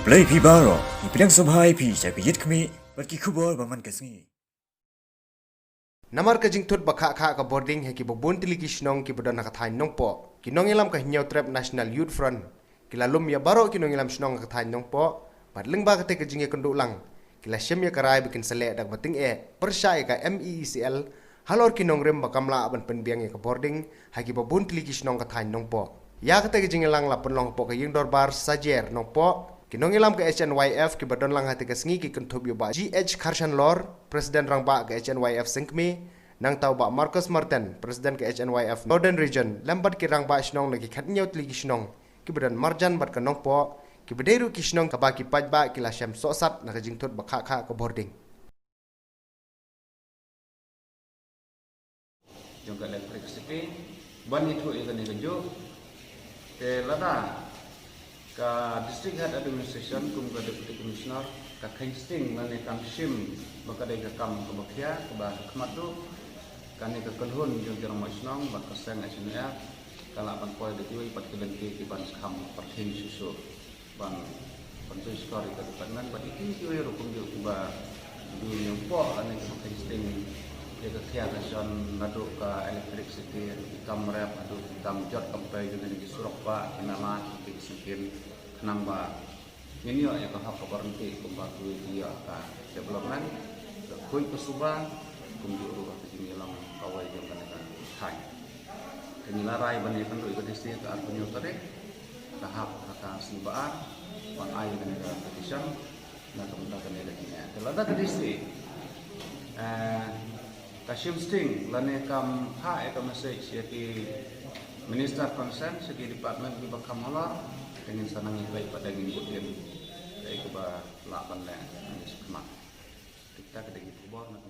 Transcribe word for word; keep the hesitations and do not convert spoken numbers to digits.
Khublei phi baroh, ngi pdiang sngewbha ïa phi sha ka Ïit Khmih bad ki khubor ba man ka sngi. Namar ka jingthut ba khah khah ka bording ha kiba bun tylli ki shnong kiba don ha ka thaiñ Nongpoh, ki nongïalam ka Hynñiewtrep National Youth Front ki la lum ïa baroh ki nongïalam shnong ha ka thaiñ Nongpoh bad lyngba kata ka jingïakynduh lang ki la shim ïa ka rai ba kin sa leh da kaba tyngeh pyrshah ïa ka M E E C L halor ki nongrim ba kam lah ban pynbiang ïa ka bording ha kiba bun tylli ki shnong ka thaiñ Nongpoh. Ïa kata ka jingïalang la pynlong hapoh ka Ïingdorbar Sajer Nongpoh. Ki nongïalam ka H N Y F kiba don lang ha kata ka sngi ki kynthup ïa u Bah G H Kharshanlor, President Rangbah ka H N Y F Sengkmie, nangta u Bah Marcus Martin, President ka H N Y F Northern Region, lem bad ki rangbah shnong na ki khathynñiew tylli ki shnong kiba don marjan bad ka Nongpoh, kiba dei ruh ki shnong kaba ki paidbah ki la shem sohsat na ka jingthut ba khah khah ka bording. Jong ka electricity ban ïathuh ïa kane kajuh. Te lada ka District Head Administration kum ka Deputy Commissioner ka kheiñ sting lane kam shim ba ka dei ka kam kaba khia kaba khmat duh, kane ka kynhun jong ki rangbah shnong bad ka seng H N Y F ka lah ban poi da kiwei pat ki lynti ki ban skhem pyrthei shuh shuh ban pynshongshkor ïa ka department bad ïa kiwei ruh kumjuh kiba ju ñiewpoh lane kiba kheiñ sting ïa ka khia ka shon naduh ka electricity, ki kam rep haduh ki kam jot kam pei jong kine ki surok bah, ki nala, ki sengkien, khnang ba ngin ïoh ïa ka hok ka baroh kumba kiwei ki ïoh ka development, ka khuid ka suba, kumjuh ruh ka jingïalang kawei jong kane ka thaiñ. Te ngi la rai ban ïakynduh ïa ka D C ka arphew hynñiew tarik, ka hap ha ka sngi ba ar, ban ai ïa kane ka petition na ka bynta kane ka jingeh. Te lada ka D C, eh, ka shim sting lane kam phah ïa ka message ïa ki minister concern, sha ki department kiba kham halor, te ngin sa nang ïa peit pat da ngin bud ïa kaei kaba lah ban leh, ngin sa khmat. Te kita ka dei ki khubor na ka